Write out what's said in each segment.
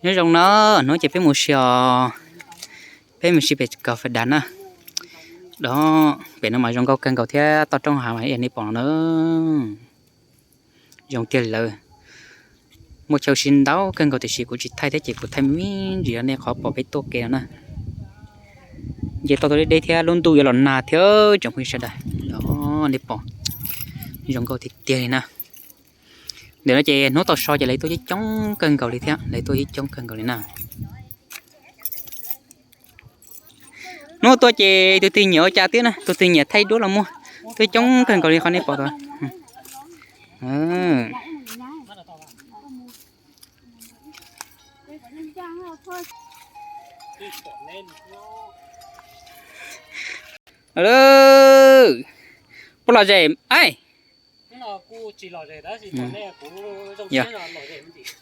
Nyob zoo na, hnub ces peb mus si os, peb mus si pem Kos Fas Das na. Pem no mas zoo nkauj kawg nkaus thiab, toj roob hav mas ib yam nej pom no na. Zoo tiag lawm. Muaj chaw si ntau kawg nkaus tiam sis kuv tsis thaij thiab ces kuv thaij me ntsis rau nej qhov pom peb tuaj kev no na. Nce toj tuaj deb deb thiab lub ntuj yuav los nag thiab tsoom phooj ywg sawv daws. Nej pom, zoo nkauj tiag tiag li na. Ntawm no ces hnub tau so ces lawv tuaj coob coob kawg nkaus li thiab, lawv tuaj coob coob kawg nkaus li na. Hnub tuaj ces tus twg nyiam ua cas twb na, tus twg nyiam thaij duab los muaj, tuaj coob kawg nkaus li qhov nej pom tod. Puas lom zem?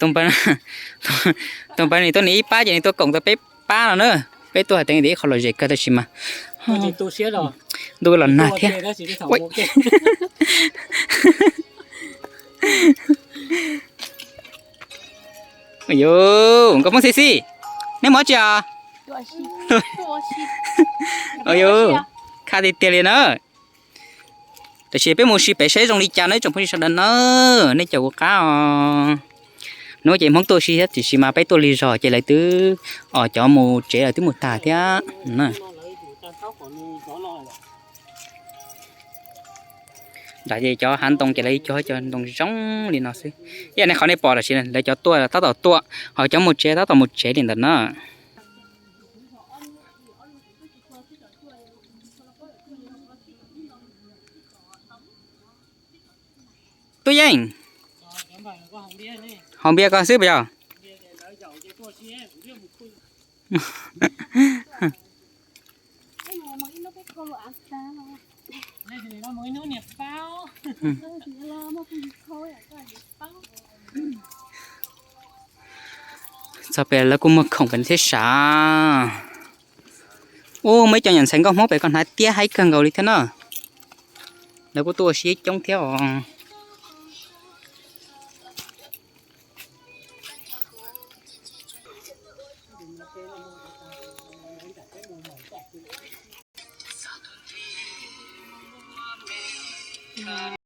Tus npawg nws tuaj nws ib pab ces nws tuaj koom tau peb pab no na. Peb tuaj hais tias ib qho lom zem kawg tab sis mas ntuj los nag thiab. Yus, nkauj Hmoob Xib Xib, neb mus dab tsi os? Yus, khaj tiag tiag li na. Tab sis peb mus si pem saib zoo li cas na tsoom phooj ywg sawv daws na, nej caum kuv qab os. Hnub ces Hmoob tuaj si thiab tiam sis mas peb tuaj lig zog ces lawv twb, os, cov mus tsev lawv twb mus tag thiab. Nram ces cov hav ntoo ces lawv cog cov ntoo zoo li no xwb. Ib yam nej qhov nej pom tam sim lawv cov tuaj tab tom tuaj, ho cov mus tsev tab tom mus tsev li ntawd na. Tub Yeej, haus npias koj xwb puas yog? Txog pem lawv kuj muag khoom pem thiab sav. Ub, muaj ib co niam ntxhais nkauj Hmoob pem ko hnav tiab haib kawg nkaus li thiab na. Lawv kuj tuaj ua si coob thiab os.